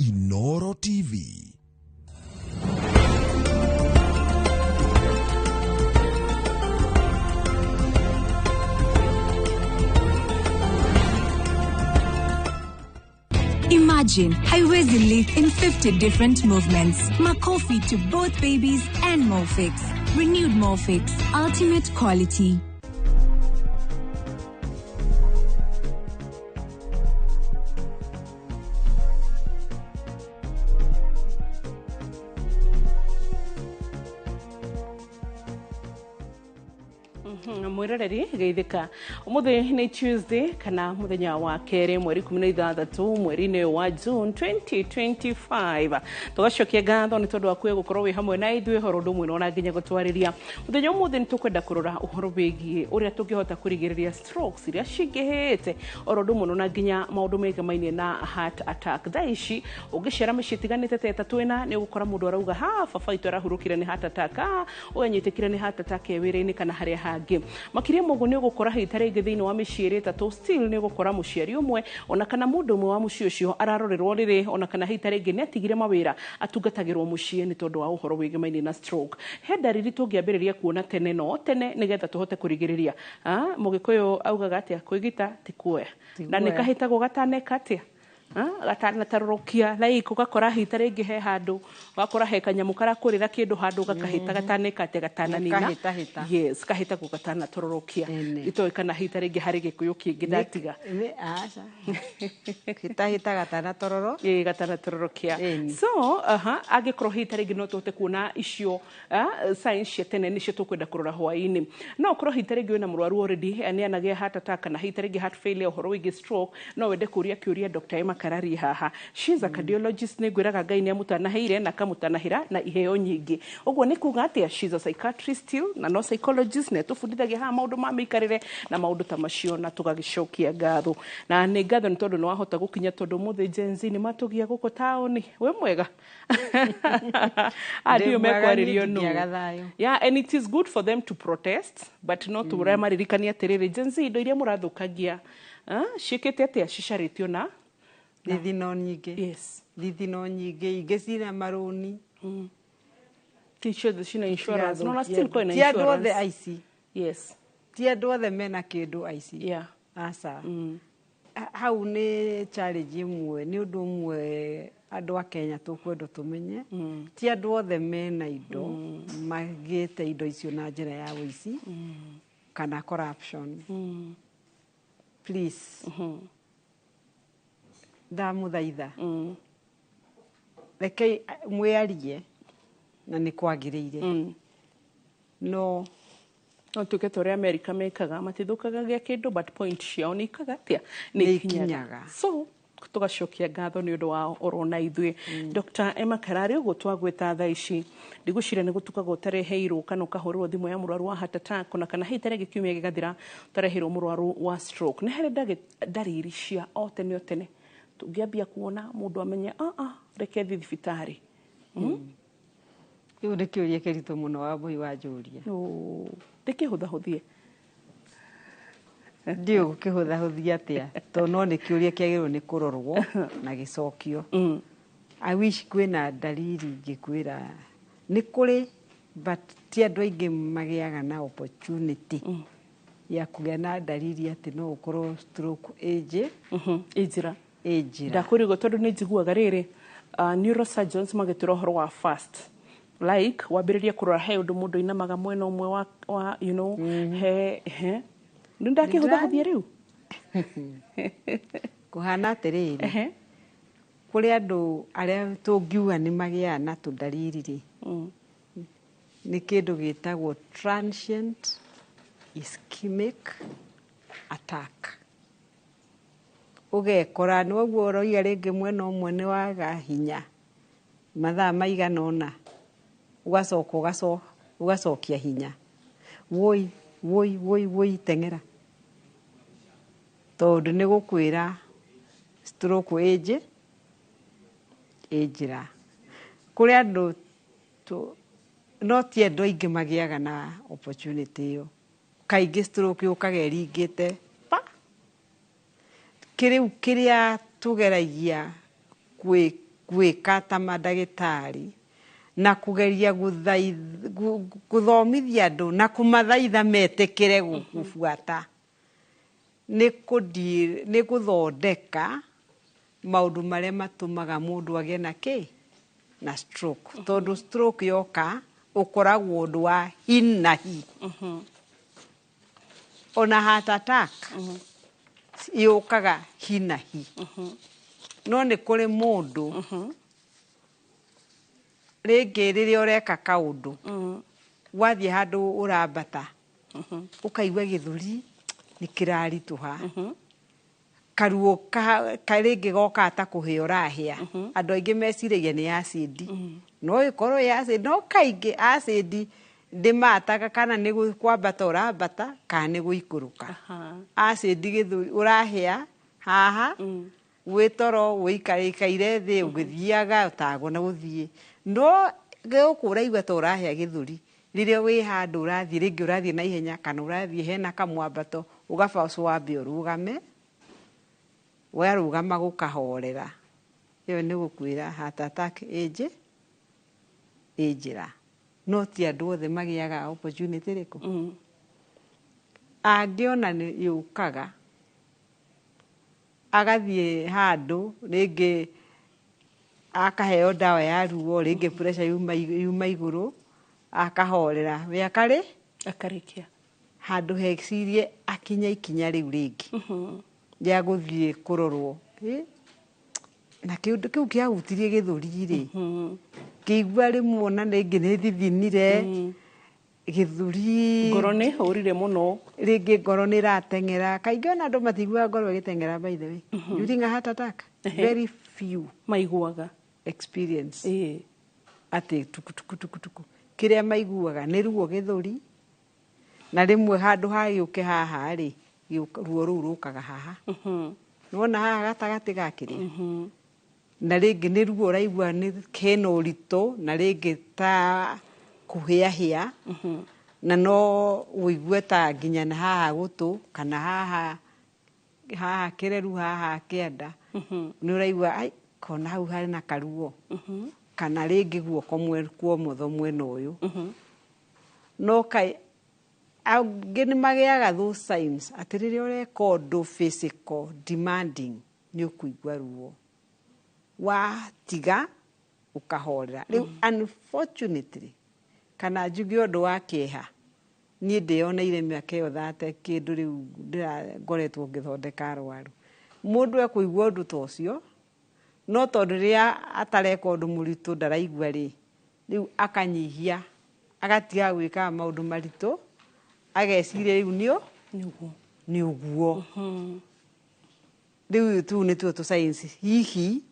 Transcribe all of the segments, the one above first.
Inoro TV. Imagine haiwezi leak in 50 different movements. Makofi to both babies and Molfix. Renewed Molfix. Ultimate quality. Mwiroreri, geithĩka. Ũmũthĩ nĩ Tuesday kana mũthenya wa kerĩ, mweri 16, mweri-inĩ wa June 2025. Tũgacokia ngatho nĩ tondũ wa kuya gũkorwo wĩ hamwe na ithuĩ horo ũndũ ũmwe na nginya gũtwarĩria mũthenya ũmũthĩ. Nĩ tũkwenda kũrora ũhoro wĩgiĩ ũrĩa tũngĩhota kũrigĩrĩria strokes iria cingĩhĩte, oro ũndũ ũmwe na nginya maũndũ megamainie na heart attack. Thaa ici ũngĩcera mĩciĩ ĩtiganĩte ta ĩtatũ ĩna, nĩ ũgũkora mũndũ arauga ha baba witũ arahurũkire nĩ heart attack, ũyũ anyitĩkire nĩ heart attack e wĩra-inĩ kana harĩa hangĩ. Makĩria ma ũguo, nĩ ũgũkora hihi ta rĩngĩ thĩinĩ wa mĩciĩ ĩrĩ ĩtatũ, still nĩ ũgũkora mũciari ũmwe ona kana mũndũ ũmwe wa mũciĩ ũcio ararorerwo rĩrĩ, ona kana hihi ta rĩngĩ nĩ atigire mawĩra, atungatagĩrwo mũciĩ nĩ tondũ wa ũhoro wĩgĩmainie na stroke. He ndariri tũngĩambĩrĩria kuona tene no tene nĩgetha tũhote kũrigĩrĩria. Mũgĩkũyũ augaga atĩa? Kwĩgita ti kuoya na nĩ kuoya. Kahĩtagwo gataneka atĩa? Gatanatarũrũkia, like ũgakora hihi ta rĩngĩ he handũ, ũgakora he kanyamũ karakũrĩra kĩndũ handũ, gakahĩta gataneka atĩa, gatananina. Kahĩtahĩta. Yes, kahĩtagwo gatanatororokia. Ene. Itoĩ kana hihi ta rĩngĩ harĩ Gĩkũyũ kĩngĩ ndatiga. Aca, hĩtahĩta gatanatororo. Ĩĩ, gatanatororokia. Ĩni. So aha, angĩkorwo hihi ta rĩngĩ no tũhote kuona icio signs cia tene, nĩcio tũkwenda kũrora hwaĩ-inĩ. No ũkorwo hihi ta rĩngĩ wĩna mũrwaru already nĩ anagĩa heart attack kana hihi ta rĩngĩ heart failure, ũhoro wĩgiĩ stroke, no wende kũria kĩũria Dr. Emma Karari haha. She is a cardiologist. Nĩ ngwĩraga Ngai nĩ amũtanahĩire na akamũtanahĩra na iheo nyingĩ. Ũguo nĩ kuga atĩa? She is a psychiatrist still na no psychologist, na ĩtũbundithagia haha maũndũ ma mĩikarĩre na maũndũ ta macio, na tũgagĩcokia ngatho na nĩ ngatho nĩ tondũ nĩ wahota gũkinya, tondũ ũmũthĩ Gen Z nĩ matũgia gũkũ taũni. Wĩ mwega? Andio Ndĩ mwega, mekwarĩrio niĩ nũ? ndingĩaga thayũ. Yeah, and it is good for them to protest, but no tũrĩa maririkania atĩrĩrĩ, Gen Z, indo iria mũrathũkangia, ciĩkĩte atĩa, cicarĩtio na Thithino nyingĩ. Thithino nyingĩ, ingĩ cina marũni. Ti ciothe cina insurance, no na still kwĩna Ti andũ othe insurance. Aici. Ti andũ othe mena kĩndũ, aici. Aca. Hau nĩ challenge ĩmwe, nĩ ũndũ ũmwe andũ a Kenya tũkwendwo tũmenye. Ti andũ othe mena indo magĩte indo icio na njĩra ya ũici kana corruption. Please, ndamũthaitha, rekei mwĩarie na nĩ kwagĩrĩire, no No tuke ta ũrĩa America mekaga, matithũkagagia kĩndũ, but point ciao nĩ ikaga atĩa? Nĩ ikinyaga. So tũgacokia ngatho nĩ ũndũ wao oro na ithuĩ. Dr. Emma Karari, ũguo twagwĩta thaa ici, ndigwĩciria nĩ gũtukaga ũtareheirwo kana ũkahũrĩrwo thimũ ya mũrwaru wa heart attack, ona kana hihi ta rĩngĩ kiumia gĩgathira ũtareheirwo mũrwaru wa stroke. Nĩ harĩ ndariri cia o tene o tene tũngĩambia kuona mũndũ amenye, ah, ah, reke thiĩ thibitarĩ? Rĩu nĩ kĩũria kĩritũ mũno, Wambũi, wanjũria. Ndĩkĩhũthahũthie. Ndiũĩ gũkĩhũthahũthia atĩa, tondũ no nĩ kĩũria kĩagĩrĩirwo nĩ kũrorwo na gĩcokio. I wish kwĩna ndariri ingĩkwĩra nĩ kũrĩ, but ti andũ aingĩ magĩaga na opportunity ya kũgĩa na ndariri atĩ no ũkorwo stroke ĩnjĩ Ĩ njĩra. Ĩ njĩra. Ndakũrigwo, tondũ nĩ njiguaga rĩrĩ, neurosurgeons magĩtwĩra ũhoro wa fast, like wambĩrĩrie kũrora he ũndũ mũndũ ainamaga mwena ũmwe wa he nĩ ndakĩhũthahũthia rĩu. Kũhana atĩrĩrĩ, kũrĩ andũ arĩa tũngiuga nĩ magĩaga na tũndariri rĩ, nĩ kĩndũ gĩtagwo transient ischemic attack. Ũgekora nĩ ũguo ũroiga rĩngĩ mwena ũmwe nĩ waga hinya mathaa maigana ũna, ũgacoka ũgacokia hinya, woi woi woi woi, teng'era, tondũ nĩ gũkwĩra stroke ĩnjĩ ĩ njĩra. Kũrĩ andũ no ti andũ aingĩ magĩaga na opportunity ĩyo. Kaingĩ stroke yũkaga ĩringĩte pa kĩrĩu kĩrĩa tũgeragia kwĩ gwĩka ta mandagĩtarĩ na kũgeria gũthomithia andũ na kũmathaitha metĩkĩre gũbuata nĩ gũthondeka maũndũ marĩa matũmaga mũndũ agĩe na kĩ na stroke. Tondũ stroke yoka ũkoragwo ũndũ wa hi na hi. Ona heart attack yũkaga hi na hi. No nĩ kũrĩ mũndũ rĩngĩ rĩrĩa ũreka kaũndũ, wathiĩ handũ ũrambata, ũkaigua gĩthũri nĩ kĩraritũha, karuo ka rĩngĩ gokaga ta kũhĩa ũrahĩa. Andũ aingĩ meciragia nĩ acid, no ĩkorwo ĩ acid, no kaingĩ acid ndĩmataga kana nĩ kwambata ũrambata kana nĩ gũikũrũka. Acid gĩthũri ũrahĩa haha, wĩ toro wĩikarĩkaire thĩ ũgĩthiaga ũtagwo na gũthiĩ, no gũkũ ũraigua ta ũrahĩa gĩthũri rĩrĩa wĩ handũ ũrathiĩ, rĩngĩ ũrathiĩ na ihenya kana ũrathiĩ hena kamwambato, ũgabacwo wambe ũrũgame, warũgama gũkahorera. Ĩyo nĩ gũkwĩra heart attack ĩnjĩ ĩ njĩra. No ti andũ othe magĩaga opportunity ĩrĩkũ angĩona nĩ yũkaga, agathiĩ handũ rĩngĩ akaheo ndawa ya ruo, rĩngĩ pressure yuma igũrũ, akahorera we akarĩ akarĩkia handũ hecirie akinya ikinya rĩu rĩngĩ rĩa gũthiĩ kũrorwo. Na kĩũndũ kĩu kĩahutirie gĩthũri rĩ, ngĩigua rĩmwe ona rĩngĩ nĩ thithinire gĩthũri. Ngoro nĩ hũrire mũno. Rĩngĩ ngoro nĩ ĩrateng'era. Kaingĩ ona andũ matiguaga ngoro ĩgĩteng'era, by the way, during a heart attack very few maiguaga experience atĩ tuku tuku tuku tuku. Kĩrĩa maiguaga nĩ ruo gĩthũri, na rĩmwe handũ ha gĩũke haha rĩ, ruo rũu rũkaga haha, nĩwona haha gatagatĩ ga kĩrĩa, na rĩngĩ nĩ ruo ũraigua nĩ kena ũritũ, na rĩngĩ ta kũhĩahĩa, na no ũigue ta nginya na haha gũtũ kana haha haha kĩreru haha kĩanda, nĩ ũraigua ai kona hau harĩ na karuo, kana rĩngĩ guoko kwa ũmotho mwena ũyũ. No kai angĩ nĩ magĩaga those signs atĩ rĩrĩa ũreka ũndũ physical demanding nĩ ũkũigua ruo, watiga ũkahorera. Rĩu unfortunately, kana njuge ũndũ wa kĩeha, niĩ ndĩyoneire mĩaka ĩyo 30 kĩndũ rĩu ngoretwo ngĩthondeka arwaru, mũndũ ekũigua ũndũ ta ũcio, no tondũ rĩrĩa atareka ũndũ mũritũ ndaraigua rĩ, rĩu akanyihia, agatiga gwĩkaga maũndũ maritũ, ageciria rĩu nĩ nĩguo nĩ ũguo. Rĩu tũu nĩtuo tũ signs hihi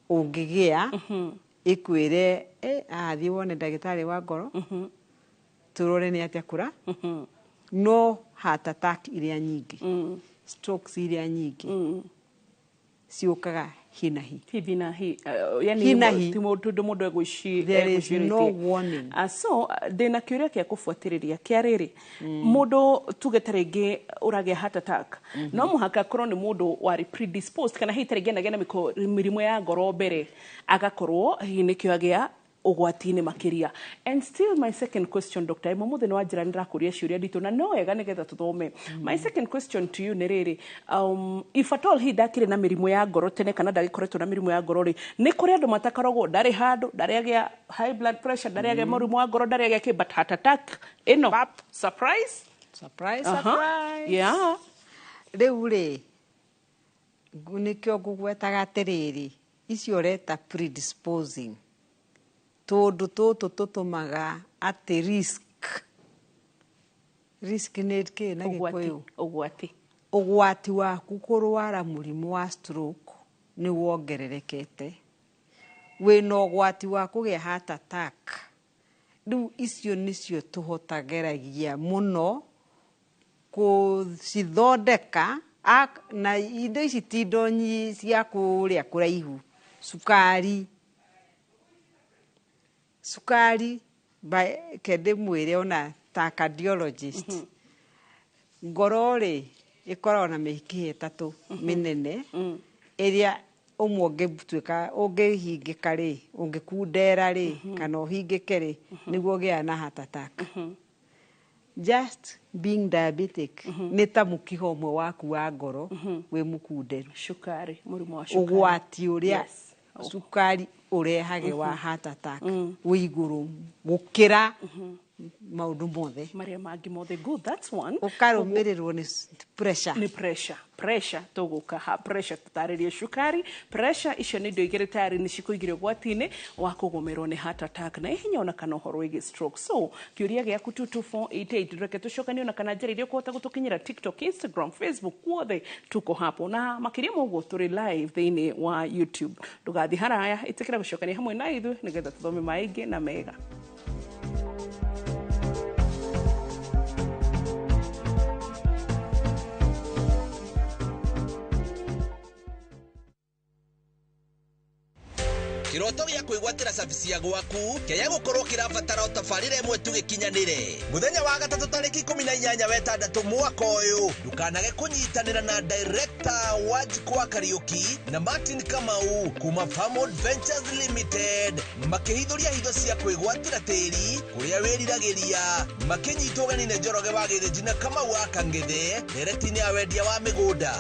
ũngĩgĩa ĩkwĩre athiĩ wone ndagĩtarĩ wa ngoro, tũrore nĩ atĩa kũra. No heart attack iria nyingĩ, strokes iria nyingĩ ciũkaga hi na hi. Hivi na hi, yani Hi na hi. Ti mũndũ mũndũ egwĩci There is no egwĩcirĩtie. warning. So ndĩna kĩũria kĩa kũbuatĩrĩria kĩa rĩrĩ, mũndũ tuge ta rĩngĩ ũragĩa heart attack, no mũhaka akorwo nĩ mũndũ warĩ predisposed, kana hihi ta rĩngĩ anagĩa na mĩrimũ ya ngoro mbere, agakorwo hihi nĩkĩo agĩa ũgwati-inĩ makĩria? And still my second question, Dr. Emo, mũthĩ nĩ wanjĩra nĩ ndĩrakũria ciũria nditũ, na no wega nĩgetha tũthome. My second question to you nĩ rĩrĩ, if at all hihi ndakĩrĩ na mĩrimũ ya ngoro tene kana ndagĩkoretwo na mĩrimũ ya ngoro rĩ, nĩ kũrĩ andũ matakoragwo, ndarĩ handũ ndarĩ agĩa high blood pressure, ndarĩ agĩa mũrimũ wa ngoro, ndarĩ agĩa kĩ, but heart attack ĩno? Pap. Surprise. Surprise, surprise. Rĩu rĩ, nĩkĩo ngũgwetaga atĩrĩrĩ, icio ũreta predisposing, tũndũ tũtũ tũtũmaga atĩ risk nĩ kĩ na Ũgwati. Gĩkũyũ? Ũgwati. Ũgwati waku kũrwara mũrimũ wa stroke nĩ wongererekete, wĩna ũgwati wa kũgĩa heart attack. Rĩu icio nĩcio tũhotageragia mũno kũcithondeka. Na indo ici ti indo cia kũrĩa kũraihu. Cukari, cukari, ke ndĩmwĩre ona ta cardiologist, ngoro rĩ ĩkoragwo na mĩkiha ĩtatũ mĩnene ĩrĩa Ũmwe ũngĩtuĩka ũngĩhingĩka rĩ, ũngĩkundera rĩ, kana ũhingĩke rĩ, nĩguo ũgĩaga na heart attack. Just being diabetic nĩ ta mũkiha ũmwe waku wa ngoro wĩ mũkunderu. Cukari, mũrimũ wa cukari. Ũgwati ũrĩa cukari ũrehage wa heart attack wĩ igũrũ gũkĩra maũndũ mothe marĩa mangĩ mothe. Good, that's one. Ũkarũmĩrĩrwo nĩ pressure. Nĩ pressure. Pressure tũgũka ha pressure, tũtarĩrie cukari, pressure, icio nĩ indo igĩrĩ tayari nĩ cikũigire ũgwati-inĩ wa kũgũmĩrwo nĩ heart attack na ihenya ona kana ũhoro wĩgiĩ stroke. So kĩũria gĩaku 22488, reke tũcokanie ona kana njĩra iria ũkũhota gũtũkinyĩra, TikTok, Instagram, Facebook, kuothe tuko hapo, na makĩria ma ũguo tũrĩ live thĩinĩ wa YouTube. Ndũgathiĩ haraya, ĩtĩkĩra gũcokania hamwe na ithuĩ nĩgetha tũthome maingĩ na mega. Kiroto gĩa kwĩgwatĩra cabici ya gwaku kĩaya gũkorwo kĩrabatara ũtabarĩre ĩmwe tu gĩkinyanĩre. Mũthenya wa gatatũ tarĩki 18 wetandatũ mwaka ũyũ, ndũkanage kũnyitanĩra na director Wanjikũ wa Kariũki na Martin Kamau kuma Farmwood Ventures Limited makĩhithũria hitho cia kwĩgwatĩra tĩri kũrĩa wĩriragĩria, makĩnyitwo ũgeni nĩ Njoroge wa Gĩthĩnji na Kamau wa Kang'ethe ndereti-inĩ ya wendia wa mĩgũnda.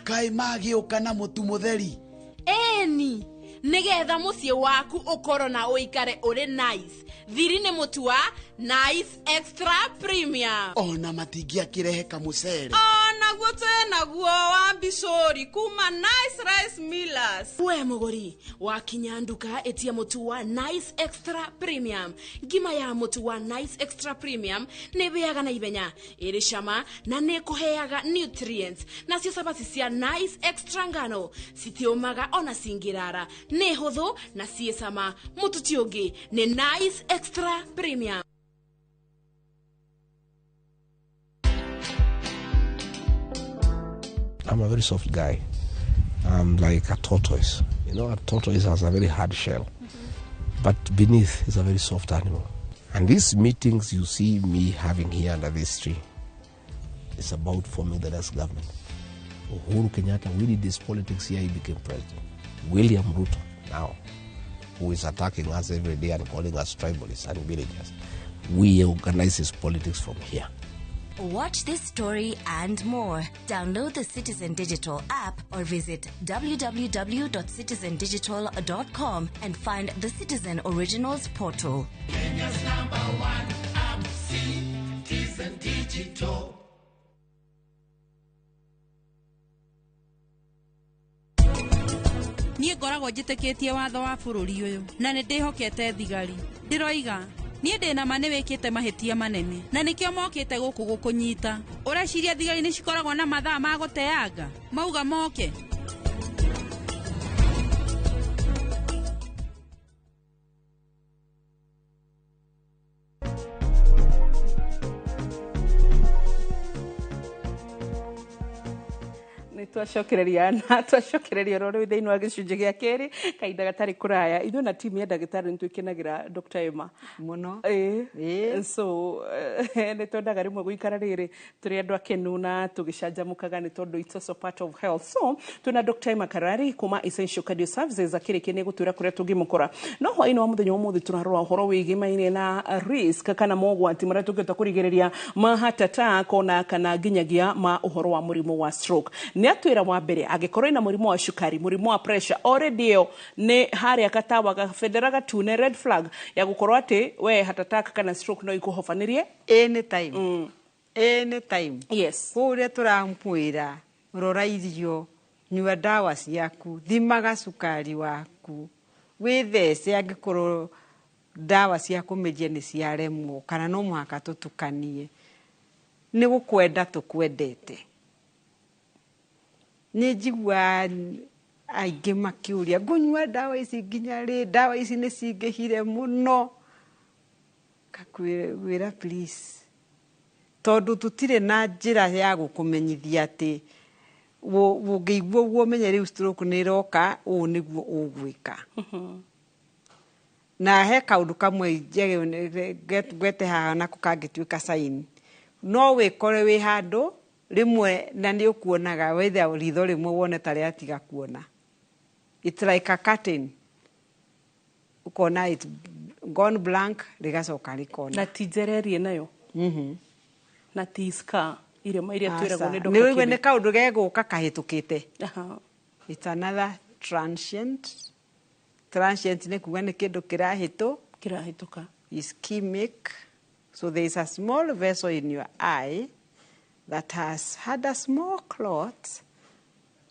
Kaĩ magĩũka na mũtu mũtheri? Ĩni, nĩgetha mũciĩ waku ũkorwo na ũikare ũrĩ nice, thiri nĩ mũtu wa Nice Extra Premium. Ona matingĩakĩrehe kamũcere. Onaguo twĩ naguo wa mbicũri kuma Nice Rice Millers. We mũgũri wakinya nduka, ĩtia mũtu wa Nice Extra Premium. Ngima ya mũtu wa Nice Extra Premium nĩ ĩhĩaga na ihenya, ĩrĩ cama na nĩ ĩkũheaga nutrients. Nacio cabaci cia Nice Extra ngano citiũmaga ona cingĩrara, nĩ hũthũ na ciĩ cama. Mũtu ti ũngĩ, nĩ Nice Extra Premium. I'm a very soft guy. I'm like a tortoise. A tortoise has a very hard shell, but beneath is a very soft animal. And these meetings you see me having here under this tree is about forming the next government. Uhuru Kenyatta, we did this politics here, he became president. William Ruto, now, who is attacking us every day and calling us tribalists and villagers, we organize his politics from here. Watch this story and more. Download the Citizen Digital app or visit www.citizendigital.com and find the Citizen Originals portal. Kenya's number one app, Citizen Digital. Niĩ ngoragwo njĩtĩkĩtie watho wa bũrũri ũyũ na nĩ ndĩhokete thigari. Ndĩroiga niĩ ndĩna ma nĩ wĩkĩte mahĩtia manene na nĩkĩo mokĩte gũkũ gũkũnyita. Ũreciria thigari nĩ cikoragwo na mathaa ma gũteanga mauga moke? Twacokereria na twacokereria ro rĩu thĩinĩ wa gĩcunjĩ gĩa kerĩ, kahinda gatarĩ kũraya, ithuĩ na timu ya ndagĩtarĩ nĩ twĩkenagĩra Dr. Emma mũno. Ĩĩ, so nĩ twendaga rĩmwe gũikara rĩrĩ tũrĩ andũ akenu na tũgĩcanjamũkaga nĩ tondũ it's also part of health. So twĩna Dr. Emma Karari kuma Essential Cardio Services, akĩrĩkia nĩ gũtwĩra kũrĩa tũngĩmũkora. No hwaĩ-inĩ wa mũthenya wa ũmũthĩ tũrarora ũhoro wĩgĩmaine na risk kana mogwati marĩa tũngĩhota kũrigĩrĩria ma heart attack ona kana nginyagia ma ũhoro wa mũrimũ wa stroke. Nĩ atwĩra wa mbere, angĩkorwo ina mũrimũ wa cukari, mũrimũ wa pressure, already ĩyo nĩ harĩa gatawa gabendera gatune, red flag ya gũkorwo atĩ we heart attack kana stroke no ikũhobanĩrie anytime. Anytime. Yes. Kũrĩa tũramwĩra, rora irio, nyua ndawa ciaku, thimaga cukari waku, wĩthece angĩkorwo ndawa cia kũmeria nĩ ciaremwo kana no mũhaka tũtukanie. Nĩ gũkwenda tũkwendete. Nĩ njiguaga aingĩ makĩũria, ngũnyua ndawa ici nginya rĩ? Ndawa ici nĩ cingĩhire mũno. Ngakwĩra please, tondũ tũtirĩ na njĩra ya gũkũmenyithia atĩ Ũngĩigua ũguo ũmenye rĩu stroke nĩ ĩroka, ũũ nĩguo ũgwĩka. Na he kaũndũ kamwe ngwete haha nako kangĩtuĩka sign. No wĩkore wĩ handũ rĩmwe na nĩ ũkuonaga wetha ritho rĩmwe wone ta rĩatiga kuona. It's like a curtain. Ũkona it's gone blank, rĩgacoka rĩkona. Na ti njererie nayo, na ti scar irema iria twĩragwo nĩ Nĩ Dr. ũraigua nĩ Kibe. kaũndũ gegũka kahĩtũkĩte. It's another transient. Transient nĩ kuga nĩ kĩndũ kĩrahĩtũ Kĩrahĩtũka. Ischemic. So there is a small vessel in your eye that has had a small clot,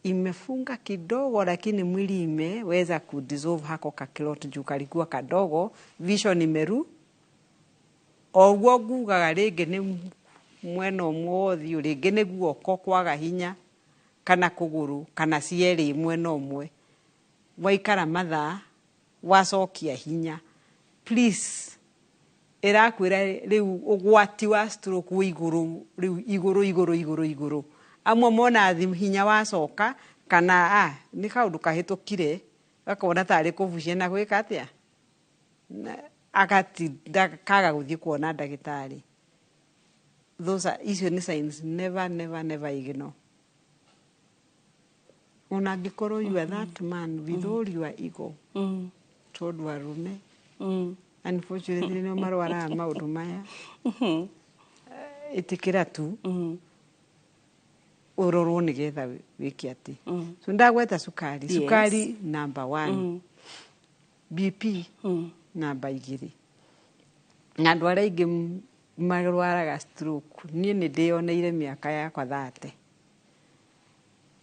imefunga kidogo, lakini mwili imeweza kudissolve hako ka clot juu kalikuwa kadogo, vision imeru. Oguo ngugaga rĩngĩ nĩ mwena ũmwe wa ũthiũ, rĩngĩ nĩ guoko kwaga hinya, kana kũgũrũ, kana cierĩ mwena ũmwe. Waikara mathaa, wacokia hinya. Please, ĩrakwĩra rĩu ũgwati wa stroke wĩ igũrũ rĩu, igũrũ igũrũ igũrũ igũrũ. Amwe mona hinya wacoka kana nĩ kaũndũ kahĩtũkire, gakona tarĩ kũbucia na gwĩka atĩa, agatinda kaga gũthiĩ kuona ndagĩtarĩ. Those are, icio nĩ signs never, never, never ignore. Ona angĩkorwo you are that man with all your ego, tondũ arũme unfortunately nĩo marwaraga maũndũ maya, ĩtĩkĩra tu ũrorwo nĩgetha wĩke atĩ. So ndagweta cukari. Cukari number one, BP namba 2. Na andũ arĩa aingĩ marwaraga stroke, niĩ nĩ ndĩyoneire mĩaka yakwa 30,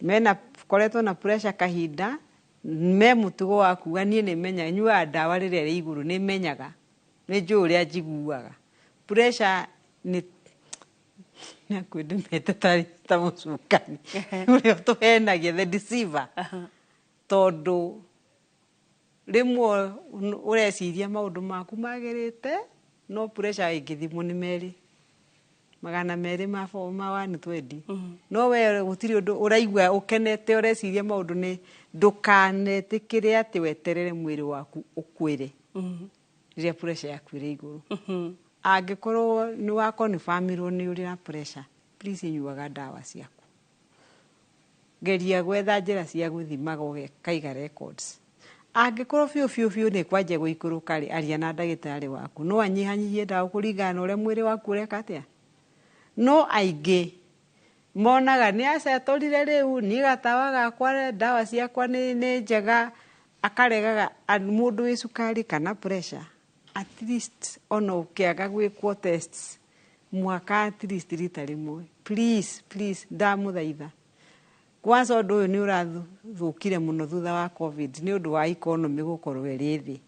mena koretwo na pressure kahinda, me mũtugo wa kuga niĩ nĩ menya nyuaga ndawa rĩrĩa rĩ igũrũ, nĩ menyaga, nĩ njũĩ ũrĩa njiguaga. Pressure nĩ nakwĩndĩmete ta mũcukani ũrĩa ũtũhenagia, the deceiver, tondũ rĩmwe ũreciria maũndũ maku magĩrĩte, no pressure ĩngĩthimwo nĩ 220 ma 120, no we gũtirĩ ũndũ ũraigua, ũkenete, ũreciria maũndũ nĩ. Ndũkanetĩkĩre atĩ weterere mwĩrĩ waku ũkwĩre rĩrĩa pressure yaku ĩrĩ igũrũ. Angĩkorwo nĩ wa confirmirwo nĩ ũrĩ na pressure, please nyuaga ndawa ciaku. Geria gwetha njĩra cia gũthimaga, ũgekaiga records. Angĩkorwo biũ biũ biũ nĩ kwanjia gũikũrũka rĩ, aria na ndagĩtarĩ waku, no anyihanyihie ndawa kũringana na ũrĩa mwĩrĩ waku ũreka atĩa. No aingĩ monaga nĩ acetũrire rĩu, niĩ gatawa gakwa, ndawa ciakwa nĩ njega, akaregaga. Mũndũ wĩ cukari kana pressure, at least ona ũkĩaga gwĩkwo tests mwaka, at least rita rĩmwe, please, please, ndamũthaitha. Kwanza ũndũ ũyũ nĩ ũrathũkire mũno thutha wa COVID nĩ ũndũ wa economy gũkorwo ĩrĩ thĩ.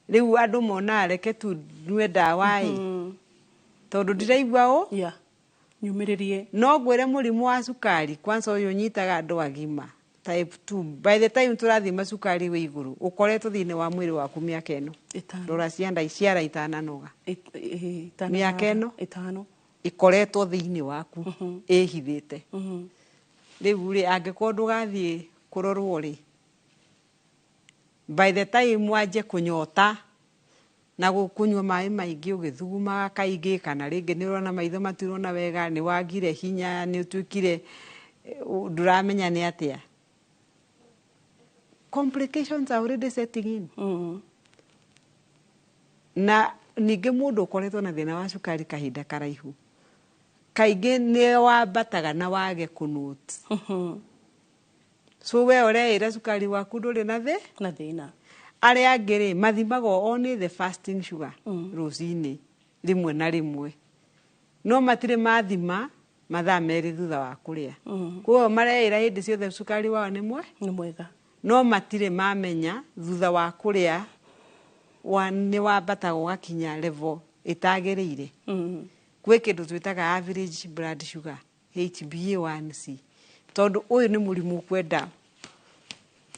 Rĩu andũ monaga reke tu nyue ndawa ĩ, tondũ ndiraigua ũ. Yeah. Nyumĩrĩrie. No ngwĩre mũrimũ wa cukari kwanza ũyũ ũnyitaga andũ agima, type 2, by the time tũrathima cukari wĩ igũrũ, ũkoretwo thĩinĩ wa mwĩrĩ waku mĩaka ĩno. 5. Rora cianda ciara itananoga. 5. Mĩaka ĩno 5. ĩkoretwo thĩinĩ waku ĩhithĩte. Rĩu rĩ, angĩkorwo ndũgathiĩ kũrorwo rĩ, by the time wanjie kũnyota na kũnyua maĩ maingĩ, ũgĩthugumaga kaingĩ, kana rĩngĩ nĩ ũrona maitho matirona wega, nĩ wagire hinya, nĩ ũtuĩkire ndũramenya nĩ atĩa, complications are already setting in. Na ningĩ mũndũ ũkoretwo na thĩna wa cukari kahinda karaihu, kaingĩ nĩ wambataga na wage kũnote. So we ũreĩra cukari waku ndũrĩ na thĩ na thĩna. Arĩa angĩ rĩ, mathimagwo only the fasting sugar rũcinĩ rĩmwe na rĩmwe, no matirĩ mathima mathaa 2 thutha wa kũrĩa. Koguo mareĩra hĩndĩ ciothe cukari wao nĩ mwe nĩ mwega, no matirĩ mamenya thutha wa kũrĩa nĩ wambataga ũgakinya level ĩtagĩrĩire. Gwĩ kĩndũ twĩtaga average blood sugar, HbA1c, tondũ ũyũ nĩ mũrimũ ũkwenda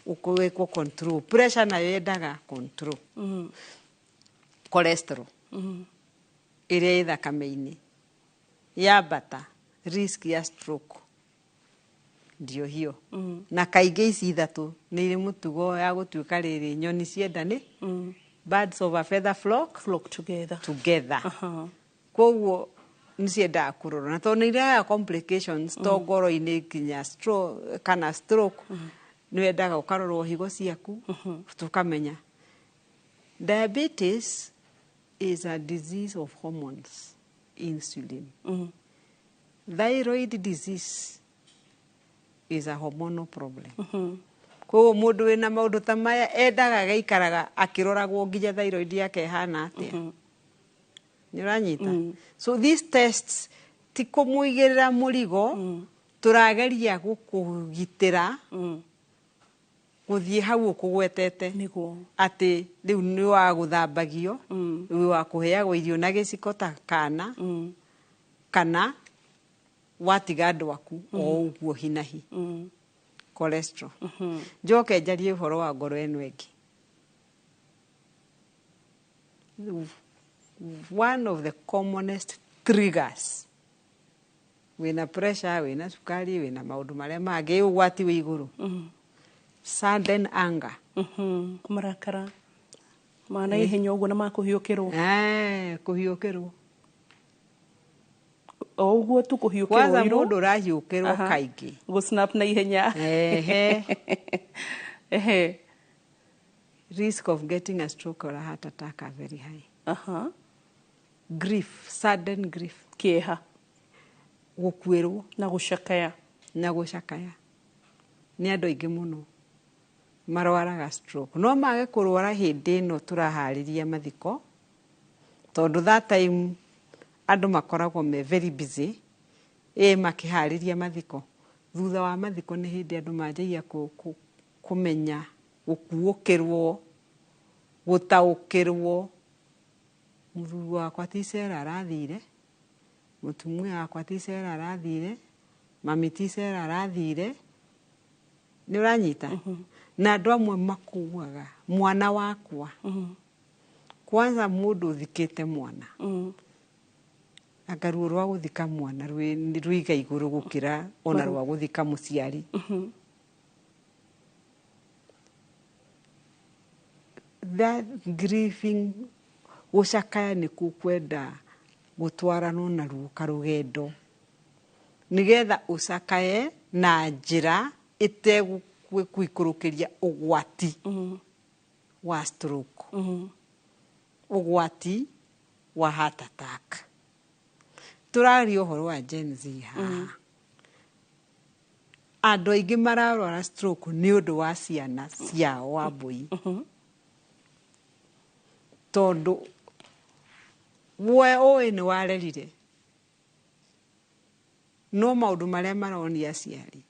ũkwĩkwo control. Pressure nayo yendaga control. Cholesterol ĩrĩa ĩ thakame-inĩ yambata, risk ya stroke Ndio hiyo. Na kaingĩ ici ithatũ nĩ irĩ mũtugo ya gũtuĩka rĩrĩ nyoni cienda nĩ birds of a feather flock flock together. Together. Aha. Koguo nĩ ciendaga kũrorwo na tondũ nĩ irehaga complications to ngoro-inĩ nginya stroke, kana stroke, nĩ wendaga ũkarorwo higo ciaku tũkamenya. Diabetes is a disease of hormones, insulin. Thyroid disease is a hormonal problem. Koguo mũndũ wĩna maũndũ ta maya endaga agaikaraga akĩroragwo nginya thyroid yake ĩhana atĩa. Nĩ ũranyita? So these tests ti kũmũigĩrĩra mũrigo, tũrageria gũkũgitĩra gũthiĩ hau ũkũgwetete. Nĩguo. Atĩ rĩu nĩ wa gũthambagio, wĩ wa kũheagwo irio na gĩciko ta kana, kana watiga andũ aku o ũguo hinahi. Cholesterol. Njoke njarie ũhoro wa ngoro ĩno ĩngĩ. One of the commonest triggers, wĩna pressure, wĩna cukari, wĩna maũndũ marĩa mangĩ, ũgwati wĩ igũrũ, sudden anger. Marakara ma na ihenya ũguo na makũhiũkĩrwo. Eh, kũhiũkĩrwo. O ũguo tu kũhiũkĩrwo. Kwanza irũ. Mũndũ ũrahiũkĩrwo kaingĩ. Gũ snap na ihenya. Ehe. Ehe. Risk of getting a stroke or a heart attack are very high. Grief, sudden grief. Kĩeha. Gũkuĩrwo. Na gũcakaya. Na gũcakaya. Nĩ andũ aingĩ mũno marwaraga stroke, no mage kũrwara hĩndĩ ĩno tũraharĩria mathiko, tondũ that time andũ makoragwo me very busy ĩ makĩharĩria mathiko. Thutha wa mathiko nĩ hĩndĩ andũ manjagia kũmenya gũkuũkĩrwo, gũtaũkĩrwo, mũthuri wakwa ti cera arathire, mũtumia wakwa ti cera arathire, mami ti cera arathire. Nĩ ũranyita? Na andũ amwe makuaga mwana wakwa. Kwanza mũndũ ũthikĩte mwana, anga ruo rwa gũthika mwana rwĩiga igũrũ gũkĩra ona rwa gũthika mũciari. That grieving, gũcakaya, nĩ gũkwenda gũtwaranwo na ruo karũgendo, nĩgetha ũcakaye na njĩra ĩtegũikũrũkĩria ũgwati wa stroke, ũgwati wa heart attack. Tũraria ũhoro wa Gen Z haha. Andũ aingĩ mararwara stroke nĩ ũndũ wa ciana ciao, wa mbũi, tondũ we ũĩ nĩ warerire, no maũndũ marĩa maronia aciari,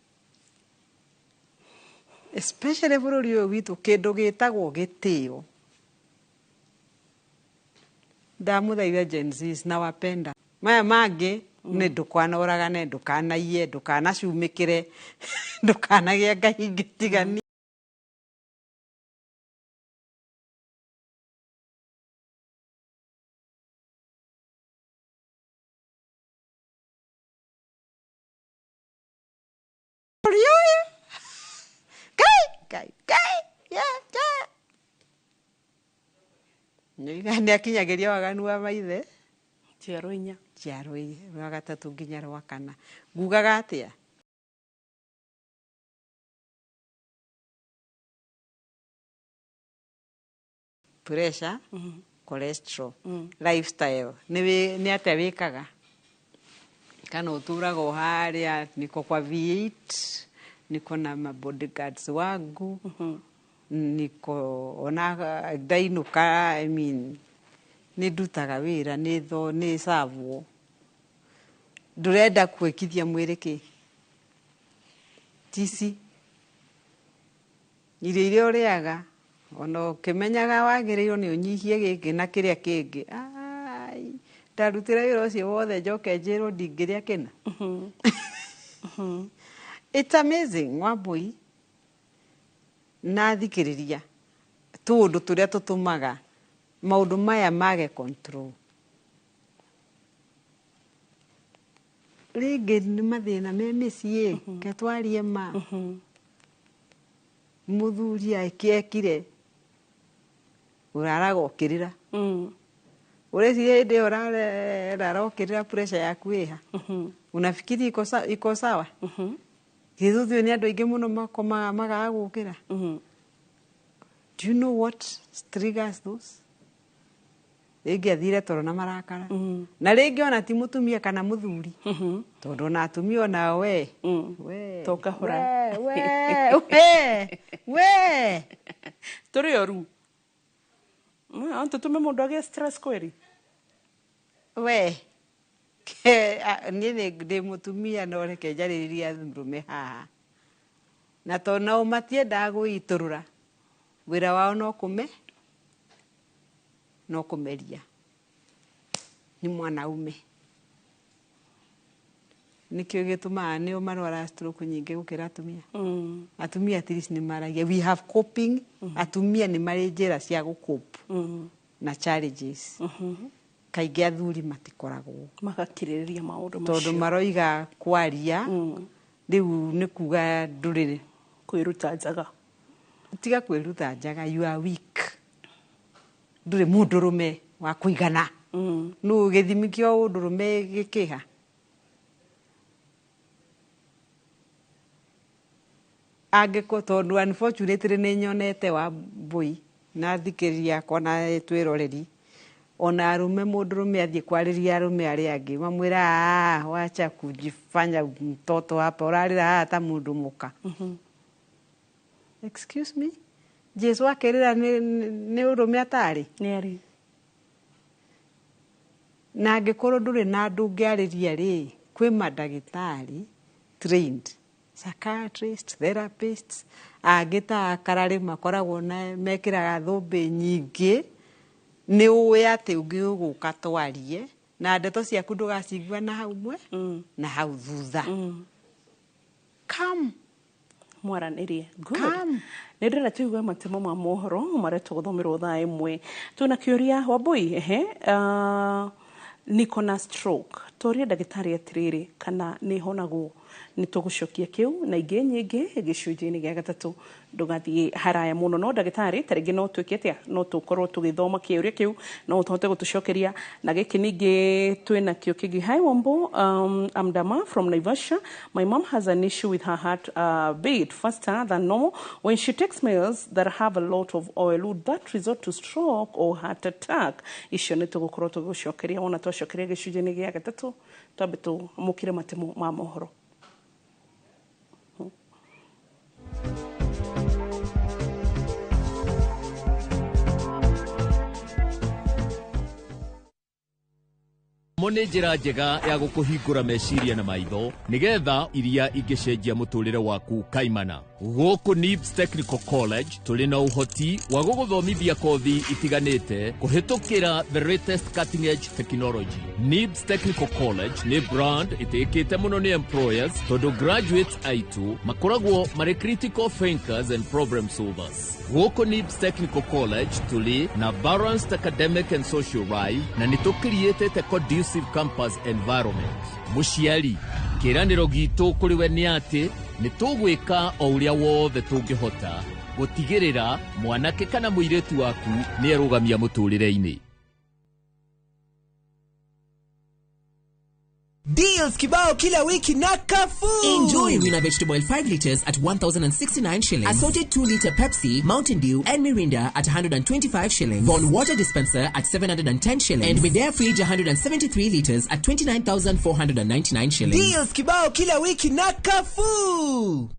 especially bũrũri ũyũ witũ, kĩndũ gĩtagwo gĩtĩo. Ndamũthaitha Gen Zs, nawapenda. Maya mangĩ nĩ ndũkanoragane, ndũkanaiye, ndũkanacumĩkĩre, ndũkanagĩe ngai ingĩ tigani. Bũrũri ũyũ, Ngai, Ngai, Ngai, yeah, yeah. Nĩ akinyagĩria waganu wa maithe. Njiaro inya. Njiaro rwa gatatũ nginya rwa kana. Ngugaga atĩa? Pressure, cholesterol, lifestyle. Nĩ atĩa wĩkaga? Kana ũtũraga o harĩa, niko kwa V8, niko na ma bodyguards wangu, niko ona ndainũka, I mean, nĩ ndutaga wĩra, nĩ tho nĩ savwo. Ndũrenda gwĩkithia mwĩrĩ kĩ tici irio iria ũrĩaga, ona ũkĩmenyaga wagĩrĩirwo nĩ ũnyihie gĩkĩ na kĩrĩa kĩngĩ. Ai, ndarutĩra wĩra ũcio wothe njoke njĩrwo ndingĩrĩa kĩna. It's amazing, Wambui na thikĩrĩria, tũũndũ tũrĩa tũtũmaga maũndũ maya mage control. Rĩngĩ nĩ mathĩna me mĩciĩ, ke twarie ma. Mũthuri ekire ũraraga ũkĩrĩra. Ũreciria hĩndĩ ĩyo ũrarara ũkĩrĩra pressure yaku ĩha? Unafikiri iko sawa? Gĩthuthuo nĩ andũ aingĩ mũno makomaga magaga gũkĩra. Do you know what triggers those? Rĩngĩ athire toro na marakara, na rĩngĩ ona ti mũtumia kana mũthuri, tondũ ona atumia onao we we To kahora. We we we Tũrĩ oru tũtũme mũndũ agĩe stress kweri. We niĩ nĩ ndĩ mũtumia, no reke njarĩrĩrie arũme haha, na tondũ nao matiendaga gwĩitũrũra, wĩra wao no kũme no kũmeria nĩ mwanaume. Nĩkĩo gĩtũmaga nĩo marwara stroke nyingĩ gũkĩra atumia. Atumia at least nĩ maragia, we have coping. Atumia nĩ marĩ njĩra cia gũcope na challenges. Kaingĩ athuri matikoragwo magakirĩrĩria maũndũ tondũ macio. Maroiga kwaria rĩu nĩ kuga ndũrĩ kwĩruta njaga. Tiga kwĩruta njaga, you are weak, ndũrĩ mũndũrũme wa kũigana. Nũ gĩthimi kĩa ũndũrũme gĩkĩha? Angĩko tondũ unfortunately nĩ nyonete wa mbũi na thikĩrĩria akwa na twĩroreri, ona arũme, mũndũrũme athiĩ kwarĩria arũme arĩa angĩ mamwĩra, "Ah, wacha kujifanya mtoto hapa, ũrarĩra haha ta mũndũ mũka." Excuse me, Jesu akĩrĩra nĩ ũrũme atarĩ? Nĩ arĩ. Na angĩkorwo ndũrĩ na andũ ũngĩarĩria rĩ, kwĩ mandagĩtarĩ trained psychiatrists, therapists, angĩ ta akararĩ makoragwo na mekĩraga thũmbĩ nyingĩ. Nĩ ũĩ atĩ ũngĩ ũgũka twarie na ndeto ciaku ndũgacigua na hau mwe na hau thutha. Come mwaranĩrie. Good. Come. Nĩ ndĩrenda tũigue matemo ma mohoro marĩa tũgũthomerwo thaa 1. Twĩna kĩũria Wambui, ehe, niko na stroke, tũrie ndagĩtarĩ atĩrĩrĩ, kana nĩ honagwo? Nĩ tũgũcokia kĩu na ingĩ nyingĩ gĩcunjĩ-inĩ gĩa gatatũ. Ndũgathiĩ haraya mũno. No ndagĩtarĩ, ta rĩngĩ no twĩke atĩa, no tũkorwo tũgĩthoma kĩũria kĩu, no tũhote gũtũcokeria na gĩkĩ ningĩ twĩna kĩo kĩngĩ. Hi Wambo, I'm Dama from Naivasha. My mom has an issue with her heart beat faster than normal when she takes meals that have a lot of oil. Would that result to stroke or heart attack? Icio nĩ tũgũkorwo tũgĩgũcokeria wona twacokeria gĩcunjĩ-inĩ gĩa gatatũ. Twambe tũmũkĩre matemo ma mohoro. Mo nĩ njĩra njega ya gũkũhingũra meciria na maitho nĩgetha iria ingĩcenjia mũtũrĩre waku kaimana. Gũkũ NIBS Technical College tũrĩ na ũhoti wa gũgũthomithia kothi itiganĩte kũhĩtũkĩra the latest cutting edge technology. NIBS Technical College nĩ brand ĩtĩkĩte mũno nĩ employers tondũ graduates aitũ makoragwo marĩ critical thinkers and problem solvers. Gũkũ NIBS Technical College tũrĩ na balanced academic and social life na nĩ tũkiriĩtĩte conducive campus environment. Mũciari, kĩĩranĩro gitũ kũrĩ we nĩ atĩ nĩ tũgwĩka o ũrĩa wothe tũngĩhota gũtigĩrĩra mwanake kana mũirĩtu waku nĩ erũgamia mũtũrĩre-inĩ. Deals kibao kila wiki na Carrefour. Enjoy Rina Vegetable Oil 5 liters at 1,069 shillings. Assorted 2 liter Pepsi, Mountain Dew, and Mirinda at 125 shillings. Von Water Dispenser at 710 shillings. And Midea Fridge 173 liters at 29,499 shillings. Deals kibao kila wiki na Carrefour.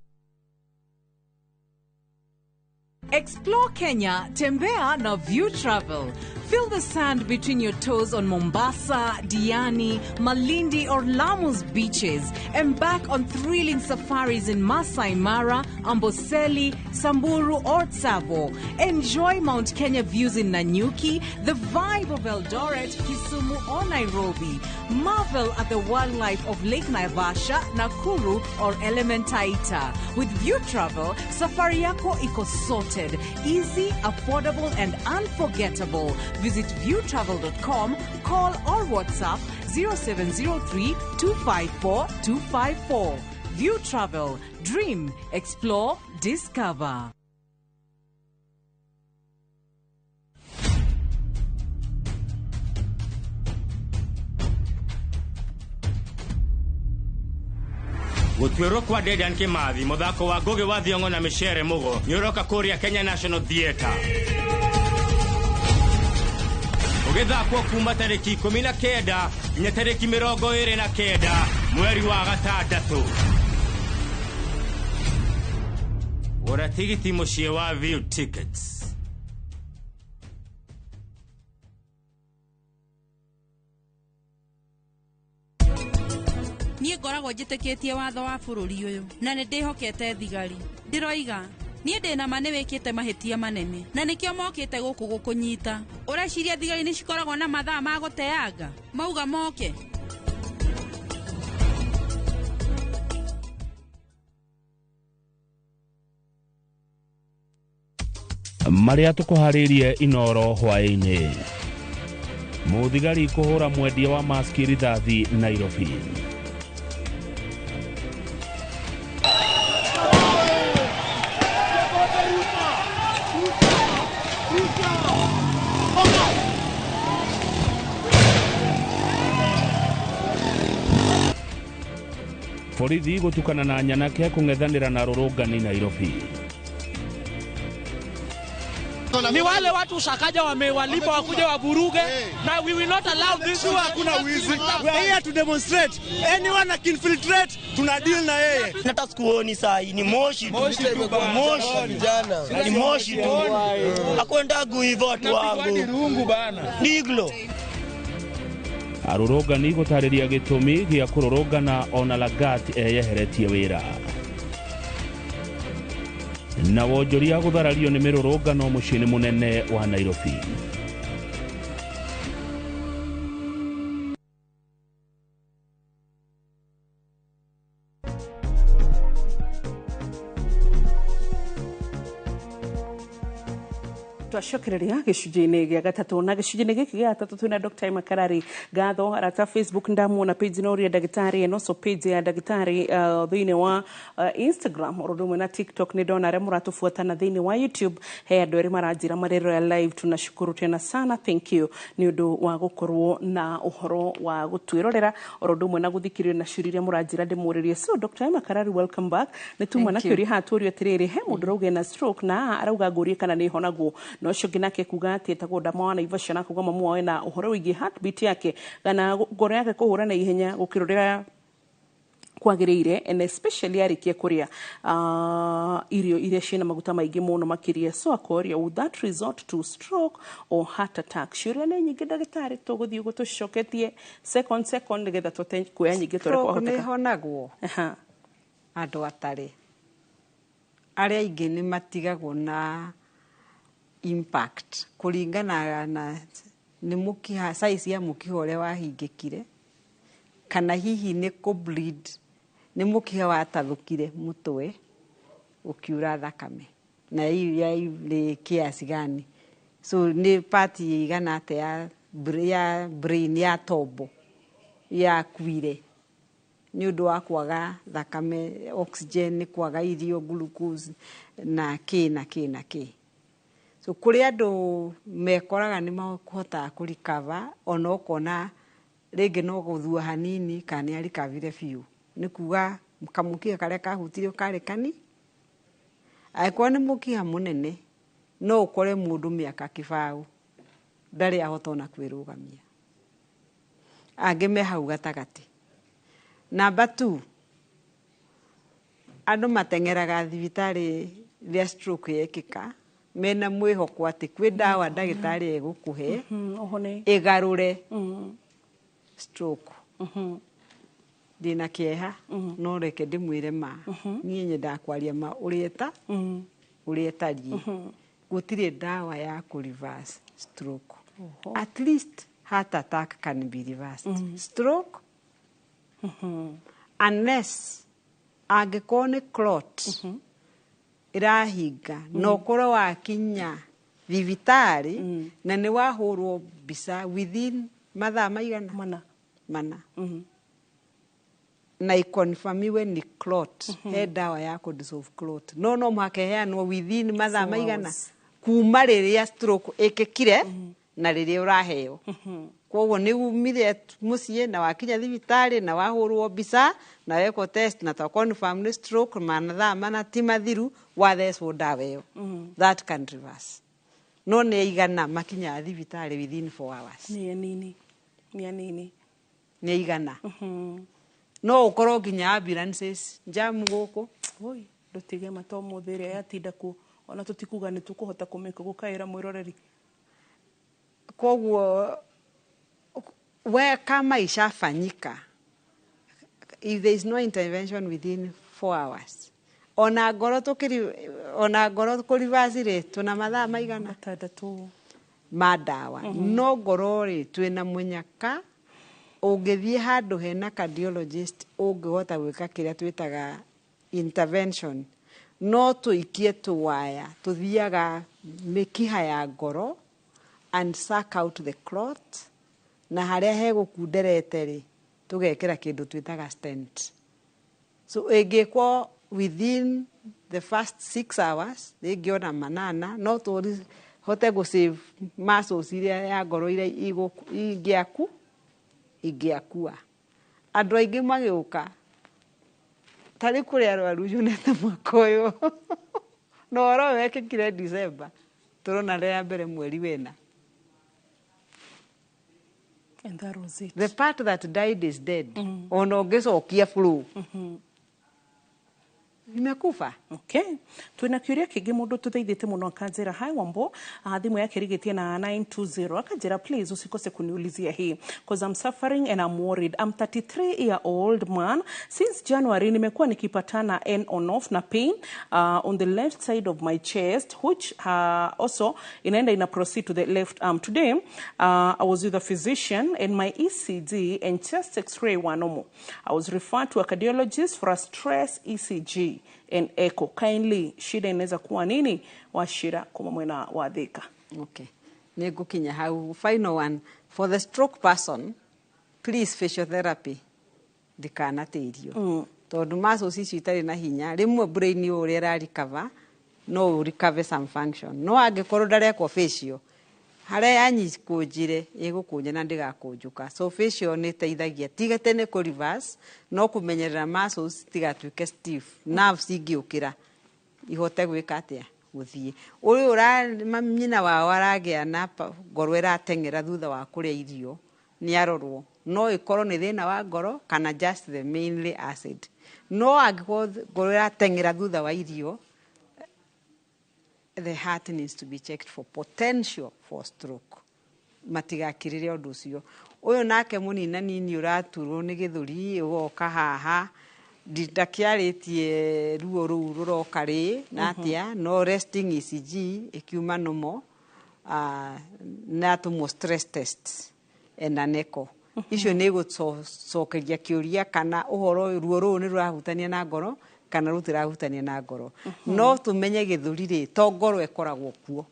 Explore Kenya, tembea na View Travel. Feel the sand between your toes on Mombasa, Diani, Malindi, or Lamu's beaches. Embark on thrilling safaris in Masai Mara, Amboseli, Samburu, or Tsavo. Enjoy Mount Kenya views in Nanyuki, the vibe of Eldoret, Kisumu, or Nairobi. Marvel at the wildlife of Lake Naivasha, Nakuru, or Elementaita. With View Travel, safari yako iko sorted, easy, affordable, and unforgettable. Visit viewtravel.com, call or WhatsApp 0703 254 254. View Travel. Dream, explore, discover. Gũtuĩrwo kwa Dedan Kimathi, mũthako wa Ngugi wa Thiong'o na Micere Mugo nĩũroka kũrĩa Kenya National Theatre, ũgĩthakwo kuma tarĩki 19 nginya tarĩki 29 mweri wa gatandatũ. Gũra tigiti mũciĩ wa View Tickets. Niĩ ngoragwo njĩtĩkĩtie watho wa bũrũri ũyũ na nĩ ndĩhokete thigari. Ndĩroiga niĩ ndĩna ma nĩ wĩkĩte mahĩtia manene na nĩkĩo mokĩte gũkũ gũkũnyita. Ũreciria thigari nĩ cikoragwo na mathaa ma gũteanga mauga moke? Marĩa tũkũharĩirie Inoro hwaĩ-inĩ: mũthigari kũhũra mwendia wa maski rithathi Nairobi. Borithi gũtukana na nyanake kũng'ethanĩra na rũrũngani Nairobi. Ni wale watu Sakaja wamewalipa wakuja waburuge, na we will not allow this. Hakuna wizi. We are here to demonstrate. Anyone that infiltrate, tuna deal na yeye. Hata sikuoni saa hii, ni moshi tu. Moshi ni moshi tu. Akwendagu hivyo watu wangu. Diglo. Arũrũngani gũtarĩria gĩtũmi gĩa kũrũrũngana ona Lagat eyeheretie wĩra. Na wonjoria gũtharario nĩ mĩrũrũngano mũciĩ-inĩ mũnene wa Nairobi. Twacokereria gĩcunjĩ-inĩ gĩa gatatũ, na gĩcunjĩ-inĩ gĩkĩ gĩa gatatũ twĩna Dr. Emma Karari Ngatho arata Facebook ndamuona page no ũrĩa ndagĩtarĩ and also page ya ndagĩtarĩ thĩinĩ wa Instagram oro ũndũ ũmwe na TikTok. Nĩ ndona arĩa mũratũbuata na thĩinĩ wa YouTube he andũ erĩ maranjĩra marero ya live. Tunashukuru tena sana, thank you nĩ ũndũ wa gũkorwo na ũhoro wa gũtwĩrorera oro ũndũ ũmwe na gũthikĩrĩria na ciũria iria mũranjĩra ndĩmũrĩrie. So Dr. Emma Karari, welcome back. Nĩ tuma na kĩũria haha tũrio atĩrĩrĩ, he mũndũ ũrauga ena stroke na arauga ngũrie kana nĩ ĩhonagwo, na ũcio ũngĩ nake kuga atĩ etagwo Ndama wa Naivasha na kuga mamu wao ena ũhoro wĩgiĩ heartbeat yake kana ngoro yake kũhũra na ihenya gũkĩra ũrĩa kwagĩrĩire, and especially arĩkia kũrĩa irio iria ciĩna maguta maingĩ mũno makĩria. So akoria, would that result to stroke or heart attack? Ciũria nĩ nyingĩ ndagĩtarĩ, tũgũthiĩ ũguo tũcicoketie second second nĩgetha tũhote kuoya nyingĩ ta ũrĩa Stroke nĩ kwahoteka. ĩhonagwo andũ atarĩ arĩa aingĩ nĩ matigagwo na impact kũringana na nĩ mũkiha, size ya mũkiha ũrĩa wahingĩkire, kana hihi nĩ kũ bleed, nĩ mũkiha watathũkire mũtwe ũkiura thakame na yarĩ kiasi gani, so nĩ part ĩigana atĩa ya brain ya tombo yakuire nĩ ũndũ wa kwaga thakame, oxygen, nĩ kwaga irio, glucose na kĩ na kĩ na kĩ. So kũrĩ andũ mekoraga nĩ mahotaga kũ recover, ona ũkona rĩngĩ no gũthua hanini kana nĩ arikavire biũ, nĩ kuga kamũkiha karĩa kahutirio karĩ kani. Angĩkorwo nĩ mũkiha mũnene no ũkore mũndũ mĩaka kĩbaũ ndarĩ ahota ona kwĩrũgamia, angĩ me hau gatagatĩ. Number 2, andũ mateng'eraga thibitarĩ rĩa stroke yekĩka mena mwĩhoko atĩ kwĩ ndawa ndagĩtarĩ egũkũhe ĩgarũre stroke. Ndĩna kĩeha no reke ndĩmwĩre ma, niĩ nyendaga kwaria ma ũrĩa ũrĩa ĩtariĩ. Gũtirĩ ndawa ya kũ reverse stroke. At least heart attack can be reversed. Stroke, unless angĩkorwo nĩ clot ĩrahinga na ũkorwo wakinya Thibitarĩ na nĩ wahũrwo mbica within mathaa maigana mana mana na ikonfirmiwe ni clot, he ndawa ya kũ dissolve clot, no mũhaka ĩheanwo within mathaa 4 maigana hours. Kuma rĩrĩa stroke ĩkĩkire na rĩrĩa ũraheo. Koguo nĩ umire mũciĩ na wakinya thibitarĩ na wahũrwo mbica na wekwo test na twa confirm nĩ stroke, mathaa 4 ti mathiru wathecwo ndawa ĩyo. That can reverse, no nĩ aigana makinyaga thibitarĩ within 4 hours? Nĩ anini, nĩ anini. Nĩ aigana? No ũkorwo nginya ambulances jam gũkũ. Oi, ndũtige mata ũmũthĩ ĩrĩa yatinda kuo, ona tũtikuga nĩ tũkũhota kũmĩka gũkaĩra mwĩroreri. Koguo we kama ishafanyika, if there is no intervention within 4 hours, ona ngoro tũkĩri ona ngoro kũrivaci rĩ, tũna mathaa maigana? 6. Ma ndawa. No ngoro rĩ, twĩna mũnyaka ũngĩthiĩ handũ hena cardiologist ũngĩhota gwĩka kĩrĩa twĩtaga intervention. No tũikie tũwaya tũthiaga mĩkiha ya ngoro and suck out the clot, na harĩa hegũkunderete rĩ, tũgekĩra kĩndũ twĩtaga stent. So ĩngĩkwo within the first 6 hours, rĩngĩ ona 8, no tũhote gũ save muscles iria ya ngoro iria ingĩaku ingĩakua. Andũ aingĩ magĩũka tarĩ kũrĩ arwaru nyonete mwaka ũyũ, na ũhoro ũyũ wekĩkire December, tũrona rĩa mbere mweri wena. And that was it. The part that died is dead. Ona ũngĩcokia flow, imekufa. Okay, twina kiuria kingi mundu tuteithite muno akanjira, "Hi Wambo." Thimu yake rigitie na 920. Akanjira, "Please usikose kuniulizia hii because I'm suffering and I'm worried. I'm 33-year-old man. Since January nimekuwa nikipatana on on off na pain on the left side of my chest, which also inaenda ina proceed to the left arm. Today I was with a physician and my ECG and chest x-ray were normal. I was referred to a cardiologist for a stress ECG and echo. Kindly, shida inaweza kuwa nini?" Wachira kuma mwena wa Thika. Okay, nĩ ngũkinya hau. Final one for the stroke person, please, physiotherapy ndikanatĩrio, tondũ muscles icio itarĩ na hinya, rĩmwe brain o ũrĩa ĩrarecover, no recover some function, no angĩkorwo ndarekwo facial, harĩa yanyikũnjire ĩgũkũnja na ndĩgakũnjũka. So facial nĩ ĩteithagia tiga tene kũ reverse, no kũmenyerera muscles tigatuĩke stiff, nerves ingĩũkĩra ihote gwĩka atĩa, gũthiĩ. Ũyũ nyina wao aragĩa na ngoro ĩrateng'era thutha wa kũrĩa irio, nĩ arorwo, no ĩkorwo nĩ thĩna wa ngoro kana just the mainly acid. No angĩkorwo ngoro ĩrateng'era thutha wa irio, the heart needs to be checked for potential for stroke. Matigakirĩre ũndũ ũcio. Ũyũ nake mũnina nini ũraturwo nĩ gĩthũri ũgoka haha, ndakĩarĩtie ruo rũu rũroka rĩ na atĩa, no resting ECG ĩkiuma normal, na atũmwo stress test and an echo. Icio nĩ gũcokeria kĩũria kana ũhoro ũyũ, ruo rũrũ nĩ rũrahutania na ngoro kana rũtirahutania na ngoro. No tũmenye gĩthũri rĩ, to ngoro ĩkoragwo kuo,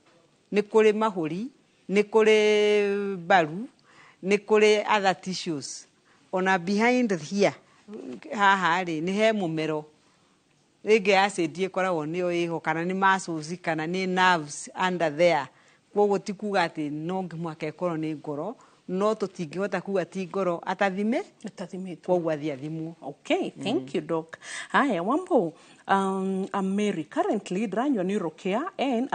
nĩ kũrĩ mahũri, nĩ kũrĩ mbaru, nĩ kũrĩ other tissues. Ona behind here haha rĩ, nĩ he mũmero, rĩngĩ acid ĩkoragwo nĩyo ĩho, kana nĩ muscles kana nĩ nerves under there. Koguo ti kuga atĩ no mũhaka ĩkorwo nĩ ngoro, no tũtingĩhota kuga ti ngoro atathime. Atathimĩtwo. Koguo athiĩ athimwo. Okay, thank you, Doc. Haya, Wambo, I'm Mary. Currently, ndĩranyua Neurocare and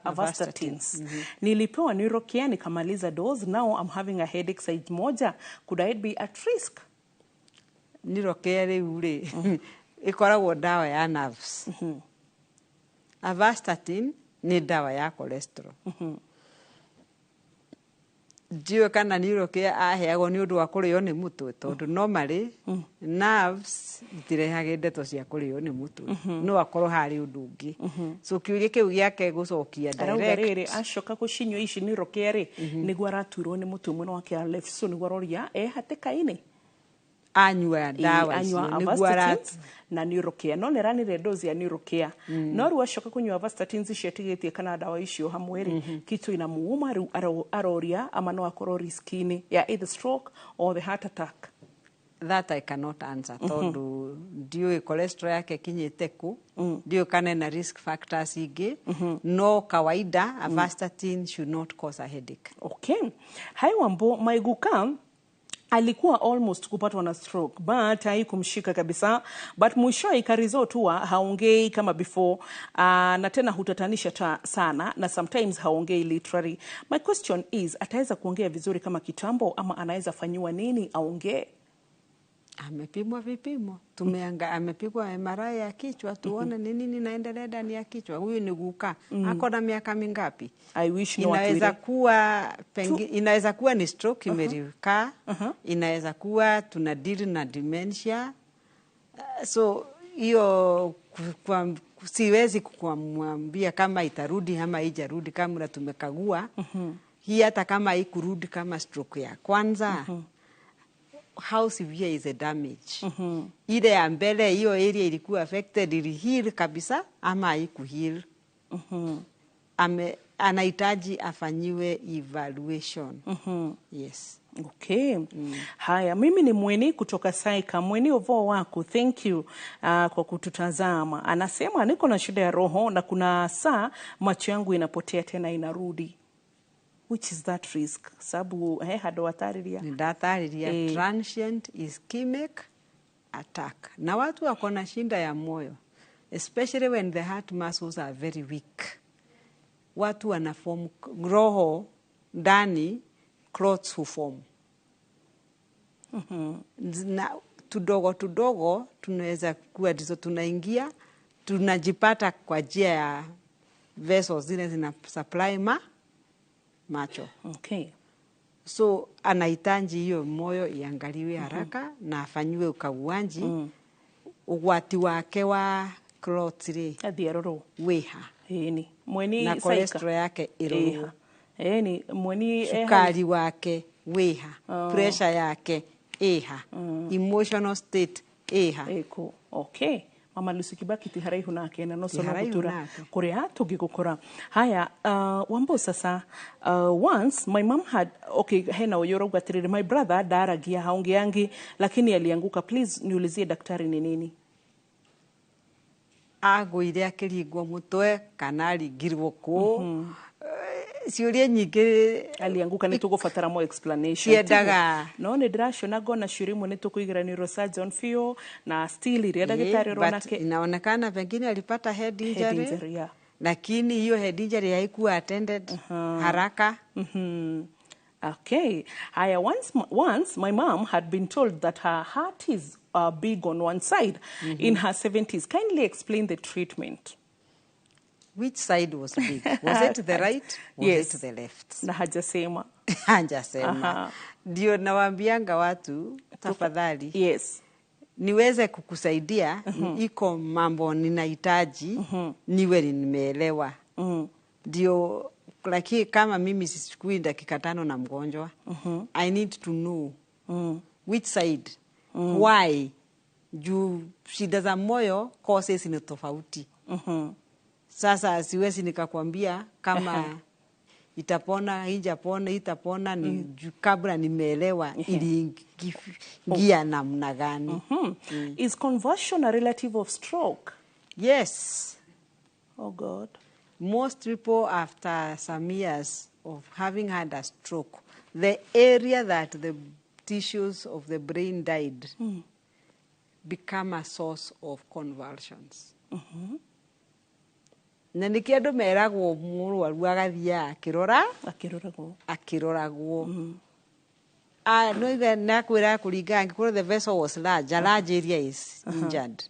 Avastatins. Nilipewa Neurocare nikamaliza dose. Now I'm having a headache side moja. Could I be at risk? Neurocare rĩu rĩ, ĩkoragwo ndawa ya nerves. Avastatin nĩ ndawa ya cholesterol. Ndiũĩ kana Neurocare aheagwo nĩ ũndũ wa kũrĩo nĩ mũtwe, tondũ normally nerves itirehage ndeto cia kũrĩo nĩ mũtwe. No akorwo harĩ ũndũ ũngĩ. So kĩũria kĩu gĩake gũcokia Arauga direct, rĩrĩ, acoka gũcinyua ici Neurocare rĩ, nĩguo araturwo nĩ mũtwe mwena wake wa left, so nĩguo aroria e hatĩka-inĩ. Anyua ndawa anyua icio nĩguo Avastatins na Neurocare, no nĩ ranire dozi ya Neurocare, no rĩu acoka kũnyua Avastatins icio atigĩtie kana ndawa icio hamwe rĩ, kitu inamuuma. Rĩu aroria ama no akorwo risk-inĩ ya either stroke or the heart attack. That I cannot answer, tondũ ndiũĩ cholesterol yake kinyĩte kũ, ndiũĩ kana ena risk factors ingĩ, no kawaida Avastatin should not cause a headache. Okay. Hi Wambo, my guka alikuwa almost kupatwa na stroke but haikumshika kabisa, but mwisho ikaresult huwa haongei kama before, na tena hutatanisha sana na sometimes haongei literally. My question is, ataweza kuongea vizuri kama kitambo ama anaweza fanyiwa nini aongee? Amepimwa vipimo, amepigwa MRI ya kichwa tuone ni nini naendelea ndani ya kichwa. Huyu ni guka, ako na miaka mingapi? I wish no Inaweza atuire. kuwa inaweza kuwa ni stroke imerikaa, inaweza kuwa tuna deal na dementia. So hiyo siwezi kukwambia kama itarudi ama haijarudi kama tumekagua. Hii hata kama haikurudi kama stroke ya kwanza, how severe is the damage? Ile ya mbele, hiyo area ilikuwa affected, iliheal kabisa ama haikuheal? Anahitaji afanyiwe evaluation. Yes. Okay. Haya, mimi ni Mweni kutoka Saika. Mweni, uvoo wako. Thank you kwa kututazama. Anasema niko na shida ya roho na kuna saa macho yangu inapotea tena inarudi. Which is that risk? Sababu hado watariria. Ndatariria. Transient ischemic attack, na watu wako na shinda ya moyo, especially when the heart muscles are very weak, watu wana form roho ndani, clots huform na tudogo tudogo tunaweza kuwa ndizo tunaingia, tunajipata kwa njia ya vessels zile zina supply macho. So anahitaji hiyo moyo iangaliwe haraka na afanyiwe ukaguaji, ugwati wake wa clots rĩ Athiĩ arorwo. wĩha. Ĩni. Mweni Na Saika. cholesterol yake ĩrorwo. Ĩha. Ĩni Mweni Cukari wake wĩha? Oh. Pressure yake ĩha? Emotional state ĩha? Ĩkũ. Okay. Mama Lucy Kibaki ti haraihu nake na no Ti sono haraihu gutura nake. kuria tũngĩgũkora. Haya, Wambo, sasa once my mom had, okay, hena ũyũ ũrauga atĩrĩrĩ, my brother ndaragia, haongeangi, lakini alianguka. Please niulizie daktari ni nini. Agũire akĩringwo mũtwe kana aringirwo kũ? Ciũria nyingĩ. Alianguka, nĩ tũgũbatara more explanation. Ciendaga. No nĩ ndĩraciona ngona ciũria imwe nĩ tũkũigĩra neurosurgeon biũ na still iria ndagĩtarĩ But ũronake inaonekana pengine alipata head injury, Head injury, yeah. Lakini hiyo head injury haikuwa attended haraka. Okay. Haya, once my mom had been told that her heart is big on one side in her 70s. Kindly explain the treatment. Which side was big? Was it the right? Was Yes. it the left? Na hajasema. Hajasema. Ndio nawaambianga watu, tafadhali, niweze kukusaidia, iko mambo ninahitaji niwe nimeelewa, ndio. Lakini kama mimi sichukui dakika 5 na mgonjwa. I need to know which side, why, juu shida za moyo causes ni tofauti. Sasa siwezi nikakwambia kama itapona, haijapona, itapona ni kabla nimeelewa iliingia namna gani. Is convulsion a relative of stroke? Yes. Oh God. Most people, after some years of having had a stroke, the area that the tissues of the brain died become a source of convulsions. Na nĩkĩo andũ meragwo mũrwaru agathiaga akĩrora akĩroragwo. Akĩroragwo. Ah, no ithe nakwĩra kũringana angĩkorwo the vessel was large, a large area is injured.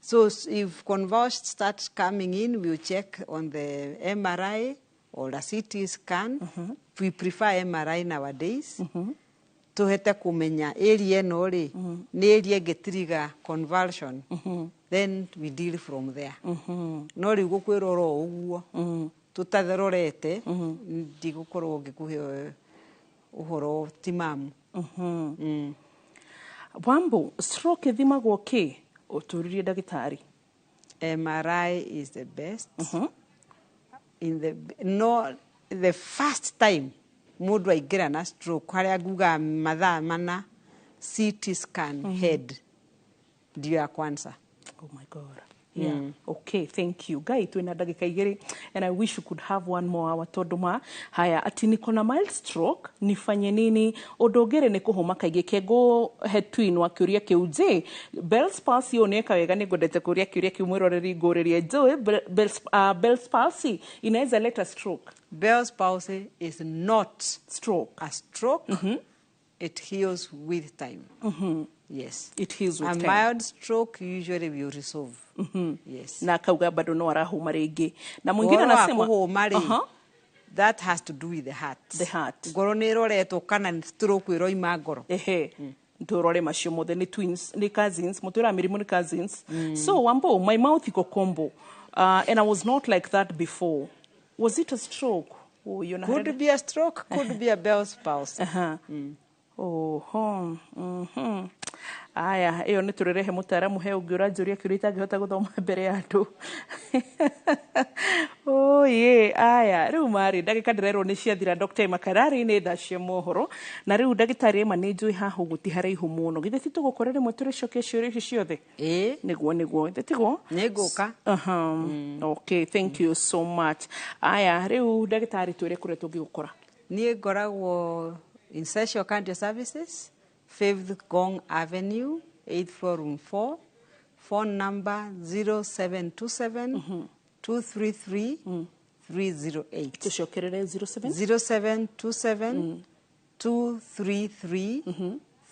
So if convulsions start coming in, we'll check on the MRI or a CT scan. We prefer MRI nowadays. Tuhete kumenya area ĩno rĩ, nĩ area ĩngĩtrigger convulsion. Then we deal from there. No rĩu gũkwĩra oro ũguo tũtatherorete, ndigũkorwo ngĩkũhe ũhoro timamu. Wambo, stroke ĩthimagwo kĩ? Ũtũririe ndagĩtarĩ. MRI is the best. In the no the first time mũndũ aingĩra na stroke, harĩa nguga mathaa 4, CT scan head ndio ya kwanza. Oh my God. Yeah. Okay, thank you. Guy, twina ndagĩka 2 and I wish you could have one more hour tondũ ma haya ati niko na mild stroke, nifanye nini? Ũndũ ũngĩ nĩ kũhũma kaingĩ. Kengo he twin wa kĩũria kĩu. Je, Bell's palsy ũyũ nĩeka wega, nĩ ngwendete kũria kĩũria kĩu mwĩroreri ngũrĩrie. Njũĩ Bell's palsy inaweza leta stroke? Bell's palsy is not stroke. A stroke. It heals with time. Yes. It heals with A time. Mild stroke usually will resolve. Yes. Na akauga bado no arahũma rĩngĩ. Na mwingine Ũhoro wa anasema kũhũma rĩ, that has to do with the heart. The heart. Ngoro nĩ ĩroretwo kana nĩ stroke ĩroima ngoro. Ehe, turore macio mothe nĩ twins, nĩ cousins, mũtwĩra mĩrimũ nĩ cousins. So Wambo, my mouth iko kombo, and I was not like that before. Was it a stroke? Oh, you Could be a stroke, could be a Bell's palsy. Oho. Aya, ĩyo nĩ tũrĩrehe mũtaaramu. He ũngĩ ũranjũria kĩũria itangĩhota gũthoma mbere ya andũ. Oye, aya rĩu marĩ ndagĩka ndĩrerwo nĩ ciathira. Dr. Makarari, nĩ thaa cia mohoro na rĩu ndagĩtarĩ Emma nĩ njũĩ haha ũguo ti haraihu mũno. Githĩ ti tũgũkora rĩmwe tũrĩcokia ciũria ici ciothe? Ĩĩ. Nĩguo, githĩ tiguo? Nĩ ngũka. Aha. Okay, thank you so much. Aya, rĩu ndagĩtarĩ, twĩre kũrĩa tũngĩgũkora. Niĩ ngoragwo in Social County Services, 5th Gong Avenue, 8th floor, room 4. Phone number 0727 233 308. Tucokerere 07? 0727 233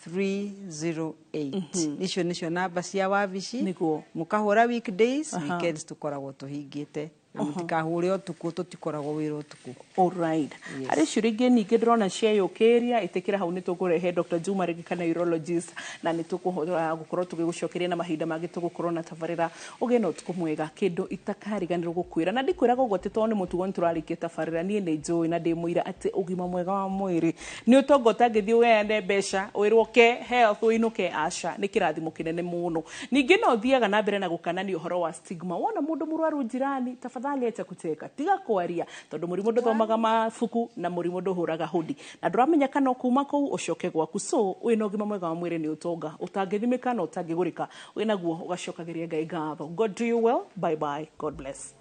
308. Icio nicio namba cia wabici. Niguo. Mũkahũra weekdays, weekends tũkoragwo tũhingĩte. Na mũtikahũre ũtukũ, tũtikoragwo wĩra ũtukũ. Alright. Yes. Harĩ ciũria ingĩ ningĩ ndĩrona cieyũkĩria, ĩtĩkĩra hau nĩ tũkũrehe Dr. Juma rĩngĩ kana urologist na nĩ tũkũhota gũkorwo tũgĩgũcokeria na mahinda mangĩ tũgũkorwo na tabarĩra. Ũgĩe na ũtukũ mwega. Kĩndũ itakariganĩrwo gũkwĩra na ndikwĩraga ũguo atĩ tondũ nĩ mũtugo nĩ tũrarĩkia tabarĩra, niĩ nĩ njũĩ na ndĩ mũira atĩ ũgima mwega wa mwĩrĩ nĩ ũtonga ũtangĩthiĩ ũheane mbeca wĩrwo ke health ũinũke, aca, nĩ kĩrathimo kĩnene mũno. Ningĩ no thiaga na mbere na gũkanania ũhoro wa stigma. Wona mũndũ mũrwaru njirani, tafadhali acha kucheka, tiga kwaria, tondũ mũrimũ ndũthomaga mabuku na mũrimũ ndũhũraga hũdi na ndũramenya kana kuma kũu ũcoke gwaku. So wĩna ũgima mwega wa mwĩrĩ nĩ ũtonga ũtangĩthimĩka na ũtangĩgũrĩka, wĩnaguo ũgacokagĩria Ngai ngatho. God do you well. Bye bye. God bless.